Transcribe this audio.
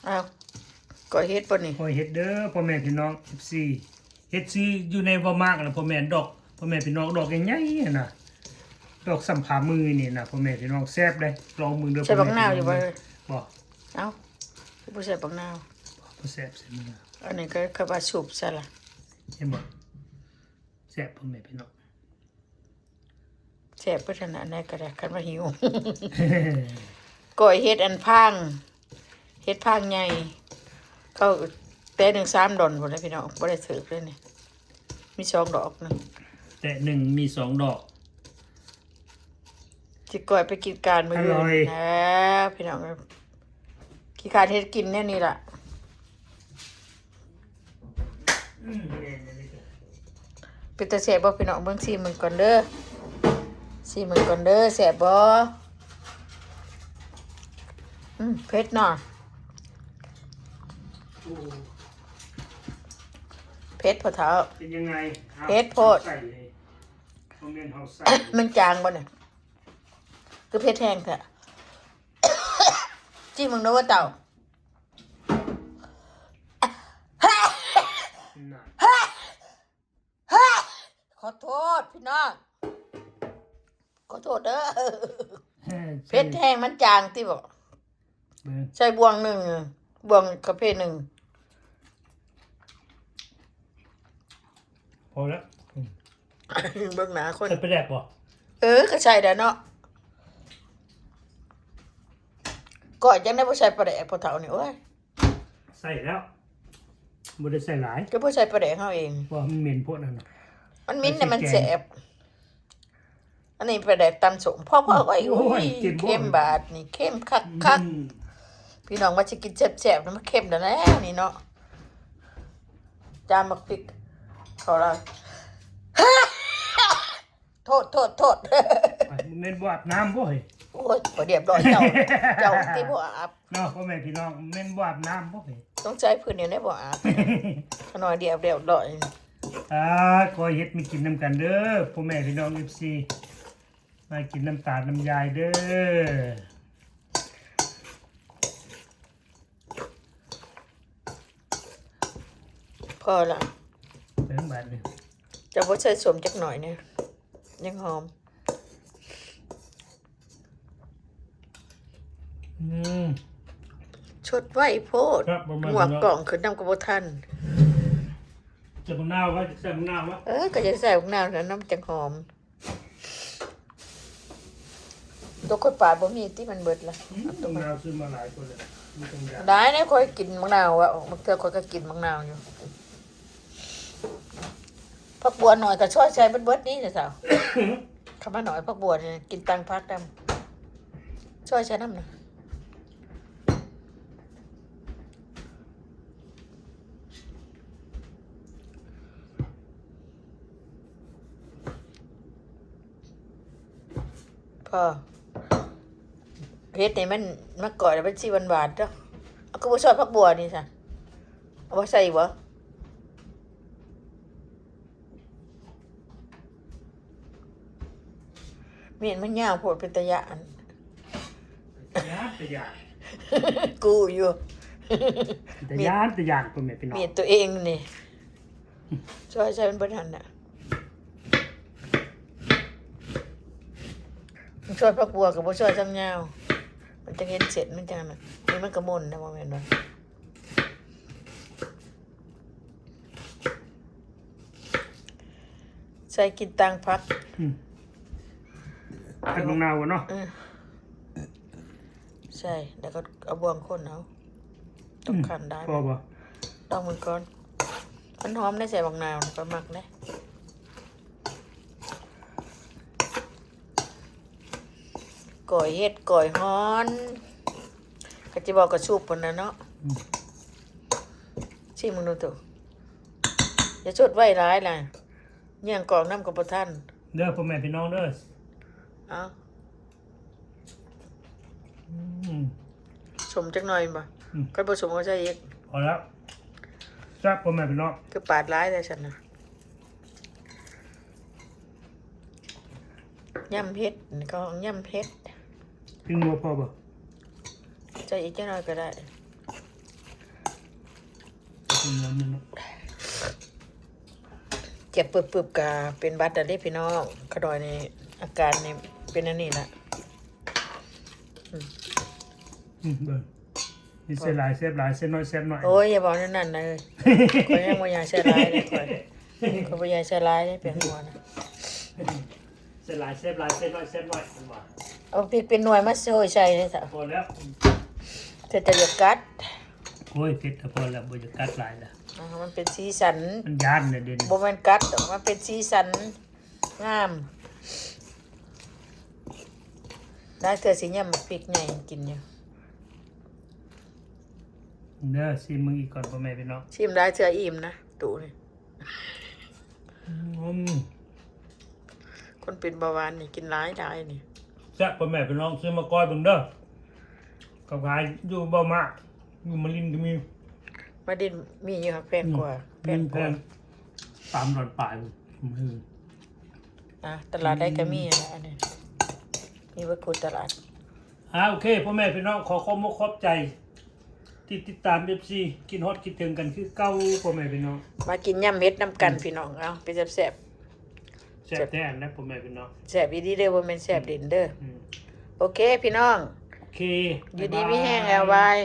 ອ້າວ ກ້ອຍເຫັດບໍ່ນີ້? ກ້ອຍເຫັດເດີ ພໍ່ແມ່ພີ່ນ້ອງ ເອັຟຊີ ເຫັດຊື່ຢູ່ໃນວໍມາກນະ ພໍ່ແມ່ ດອກ ພໍ່ແມ່ພີ່ນ້ອງ ດອກໃຫຍ່ໆຫັ້ນນະ ດອກສ່ຳຝ່າມືນີ້ນະ ພໍ່ແມ່ພີ່ນ້ອງ ແຊບເດ້ ລອງເບິ່ງເດີ. ໃສ່ບັກນາວຢູ່ບໍ່? ບໍ່. ເອົ້າ ຄືບໍ່ໃສ່ບັກນາວ? ບໍ່ແຊບໃສ່ບັກນາວ. ອັນນີ້ກໍຄືວ່າສຸບຊະລະ ເຫັນບໍ່? ແຊບ ພໍ່ແມ່ພີ່ນ້ອງ ແຊບເບິດຫັ້ນນະ ອັນໃດກໍໄດ້ ຄັນວ່າຫິວ. ກ້ອຍເຫັດອັນພາງ ເຫັດພາງໃຫຍ່ ເຂົາແຕ່ໜຶ່ງສາມດອນພຸ້ນແຫຼະພີ່ນ້ອງ ບໍ່ໄດ້ຖືກເລີຍນີ້ ມີສອງດອກນະ ແຕ່ໜຶ່ງມີສອງດອກ. ຊິກ້ອຍໄປກິນການມື້ອື່ນ ອະລ່ອຍ ແລ້ວພີ່ນ້ອງເອີຍ ຂີ້ຄ້ານເຮັດກິນແນວນີ້ລະ. ເປັນຕາແຊບບໍ່ພີ່ນ້ອງ? ເບິ່ງ ຊີມເບິ່ງກ່ອນເດີ ຊີມເບິ່ງກ່ອນເດີ ແຊບບໍ່? ອືມ ເຜັດເນາະ ເຜັດພໍ່ເຖົ້າ ເປັນຍັງໄງ? ເຜັດໂພດ ເອົາໃສ່ເລີຍ ບໍ່ແມ່ນເຮົາໃສ່ ມັນຈາງບໍ່ນີ້? ຄືເຜັດແຮງແທ້? ຊີມເບິ່ງເດີວ່າເຕົ້າ ນະ ຂໍໂທດພີ່ນ້ອງ ຂໍໂທດເດີ ເອີ ເຜັດແຮງ ມັນຈາງຕິບໍ? ເບິ່ງ ໃສ່ບ່ວງໜຶ່ງ ບ່ວງກາເຟໜຶ່ງ ພໍແລ້ວ ອືມ ເບິ່ງໜ້າຄົນ ໃສ່ປາແດກບໍ່? ເອີ ກໍໃສ່ແລ້ວເນາະ ກໍຈັ່ງໄດ້ບໍ່ໃສ່ປາແດກ ພໍ່ເຖົ້ານີ້ ໂອ້ຍ. ໃສ່ແລ້ວ ບໍ່ໄດ້ໃສ່ຫຼາຍ ກໍບໍ່ໃສ່ປາແດກເຮົາເອງ ເພາະວ່າມັນເໝັນໂພດຫັ້ນນະ ມັນໝິ່ນແຕ່ມັນແຊບ ອັນນີ້ປາແດກຕຳສົ້ມ ພໍໆ ໂອ້ຍ ໂອ້ຍ ເຂັ້ມ ເຂັ້ມບາດນີ້ ເຂັ້ມຄັກໆ ອືມ ພີ່ນ້ອງວ່າຊິກິນແຊບໆ ນະ ມັນເຂັ້ມແລ້ວນີ້ເນາະ ຈາມໝາກພິກເຂົາລະ ໂທດ ໂທດ ໂທດ ແມ່ນບໍ່ອາບນ້ຳບໍ່ເຮີ້ຍ? ໂອ້ຍ ບໍ່ຮຽບຮ້ອຍ ເຈົ້າ ເຈົ້າຕິບໍ່ອາບ ເນາະ ພໍ່ແມ່ພີ່ນ້ອງ ແມ່ນບໍ່ອາບນ້ຳບໍ່ເຮີ້ຍ? ຕ້ອງໃຊ້ພື້ນນີ້ແຫຼະບໍ່ອາບ ຂະນ້ອຍດຽວຮຽບຮ້ອຍ ອ່າ ຂໍເຮັດມາກິນນຳກັນເດີ ພໍ່ແມ່ພີ່ນ້ອງ ເອັຟຊີ ມາກິນນຳຕານຳຍາຍເດີ. ພໍລະ ເບິ່ງບາດນີ້ ຈະບໍ່ໃສ່ສົ້ມຈັກໜ້ອຍນີ້ ຍັງຫອມ ອືມ ຊົດໄວໂພດ ຄັບ ບໍ່ແມ່ນ ໝວກກ້ອງຂຶ້ນນຳກໍບໍ່ທັນ ໃສ່ບັກນາວໄວ້ ໃສ່ບັກນາວໄວ້ ເອີ ກໍຈະໃສ່ບັກນາວນັ້ນນຳ ມັນຈັ່ງຫອມ. ຕົວຂ້ອຍປາດບໍ່ມີຕິ ມັນເບິດລະ ອືມ ເອົາຕົວຂ້ອຍ ນ້ຳຊື້ມາຫຼາຍຄົນແລ້ວ ມີແຕ່ຢາ ໄດ້ແນວຂ້ອຍກິນໝາກນາວ ບາງເທື່ອຂ້ອຍກໍກິນໝາກນາວຢູ່ ຜັກບົວໜ້ອຍກໍຊອຍໃສ່ເບິດໆ ນີ້ນະສາວ ຄຳວ່າໜ້ອຍ ຜັກບົວນີ້ ກິນຕ່າງຜັກນຳ ຊອຍໃສ່ນຳນະ. ພໍ ເຮັດໃຫ້ມັນມາກ້ອຍແລ້ວມັນຊິຫວານໆ ເຈົ້າ ເອົາຄືບໍ່ຊອຍຜັກບົວນີ້ຊະ ເອົາມາໃສ່ອີກບໍ່? ມີດມັນຍາວໂພດ ເປັນຕາຢ້ານ ຕາຢ້ານ ຕາຢ້ານ ກູຢູ່ ຕາຢ້ານ ຕາຢ້ານ ພໍ່ແມ່ພີ່ນ້ອງ ມີດຕົວເອງນີ້ ຊ່ອຍໃສ່ມັນເບິດຫັ້ນນະ ຊ່ອຍຜັກບົວກໍບໍ່ຊ່ອຍຊ້ຳຍາວ ມັນຈັ່ງເຫັນເສັ້ນ ມັນຈັ່ງນັ້ນ ນີ້ມັນກໍມົນນະ ບໍ່ແມ່ນບໍ່? ໃສ່ກິນຕ່າງຜັກ ອືມ ໃສ່ໝາກນາວກ່ອນເນາະ ເອີ ໃສ່ ແລ້ວກໍເອົາບ່ວງຄົນເອົາ ຕ້ອງ ອືມ ຂັ້ນໄດ້ ພໍບໍ່? ລອງເບິ່ງກ່ອນ ມັນຫອມໄດ໋ ໃສ່ໝາກນາວ ຂ້ອຍມັກເດ້. ກ້ອຍເຫັດ ກ້ອຍຮ່ອນ ກະຊິເວົ້າກະຊຸບພຸ້ນນະເນາະ ອືມ ຊີມເບິ່ງດູຕູ້ ຢ່າຊົດໄວຫຼາຍລະ ຍ່າງກອງນຳກໍບໍ່ທັນ ເດີພໍ່ແມ່ພີ່ນ້ອງເດີ ເອົາ ອືມ ສົ້ມຈັກໜ້ອຍແມ່ນບໍ່? ອືມ ຄັນບໍ່ສົ້ມກໍໃສ່ອີກ ພໍແລ້ວ ແຊບພໍ່ແມ່ພີ່ນ້ອງ ຄືປາດຫຼາຍແທ້ຊັ້ນນະ. ຍຳເຫັດ ເຂົາເອີ້ນຍຳເຫັດ ກິນບໍ່ພໍບໍ່? ໃສ່ອີກຈັກໜ້ອຍກໍໄດ້ ເປັນຫວັດແລ້ວເນາະ ເຈັບປຶບໆ ກະເປັນຫວັດແລ້ວເດ້ພີ່ນ້ອງ. ຂະດອຍນີ້ ອາການນີ້ເປັນອັນນີ້ລະ. ອືມ ເບິ່ງ ມີໃສ່ຫຼາຍແຊບຫຼາຍ ໃສ່ໜ້ອຍແຊບໜ້ອຍ. ໂອ້ຍ ຢ່າເວົ້າແນວນັ້ນນະເອີຍ ຂ້ອຍຍັງບໍ່ຢາກໃສ່ຫຼາຍເດ້ຂ້ອຍ ຂ້ອຍບໍ່ຢາກໃສ່ຫຼາຍເດ້ ແປ້ງນົວນະ. ໃສ່ຫຼາຍແຊບຫຼາຍ ໃສ່ໜ້ອຍແຊບໜ້ອຍ ເພິ່ນວ່າ. ເອົາພິກເປັນໜ່ວຍມາໂຮຍໃສ່ເລີຍຊະ. ພໍແລ້ວ ເຮັດແຕ່ຢາກກັດ. ໂອ້ຍ ເຜັດກໍພໍແລ້ວ ບໍ່ຢາກກັດຫຼາຍລະ. ອ່າ ມັນເປັນສີສັນ ມັນຢ້ານແຫຼະເດ. ບໍ່ແມ່ນກັດດອກ ມັນເປັນສີສັນ ງາມ. ຫຼາຍເທື່ອຊິຫຍ້ຳໝາກພິກໃຫຍ່ກິນຢູ່. ເດີ ຊີມເບິ່ງອີກກ່ອນ ພໍ່ແມ່ພີ່ນ້ອງ. ຊີມຫຼາຍເທື່ອອີ່ມນະ ຕູ້ນີ້. ອືມ ຄົນເປັນເບົາຫວານນີ້ກິນຫຼາຍໆ ນີ້. ແຊບ ພໍ່ແມ່ພີ່ນ້ອງ ຊື້ມາກ້ອຍເບິ່ງເດີ. ເຂົາຂາຍຢູ່ເບົາມາ ຢູ່ມາລິນກໍມີ. ມາລິນມີຢູ່ ຫາກແພງກວ່າ ອືມ ແພງກວ່າ ສາມຮ້ອຍປາຍ. ອືມ ອ່າ ຕະຫຼາດໃດກໍມີແຫຼະ ອັນນີ້ ມີເບິດທຸກຕະຫຼາດ. ອ່າ ໂອເຄ ພໍ່ແມ່ພີ່ນ້ອງ ຂໍຂອບອົກຂອບໃຈທີ່ຕິດຕາມ ເອັຟຊີ ຄິດຮອດຄິດເຖິງກັນຄືເກົ່າ ພໍ່ແມ່ພີ່ນ້ອງ. ມາກິນຍຳເຫັດນຳກັນ ອືມ ພີ່ນ້ອງ. ເອົາ ເປັນແຊບໆ ແຊບແທ້ນະ ພໍ່ແມ່ພີ່ນ້ອງ. ແຊບອີ່ຫຼີເດີ ບໍ່ແມ່ນແຊບຫຼິ້ນເດີ. ອືມ ໂອເຄພີ່ນ້ອງ ໂອເຄ ຢູ່ດີມີແຮງ ບາຍບາຍ ບາຍບາຍ.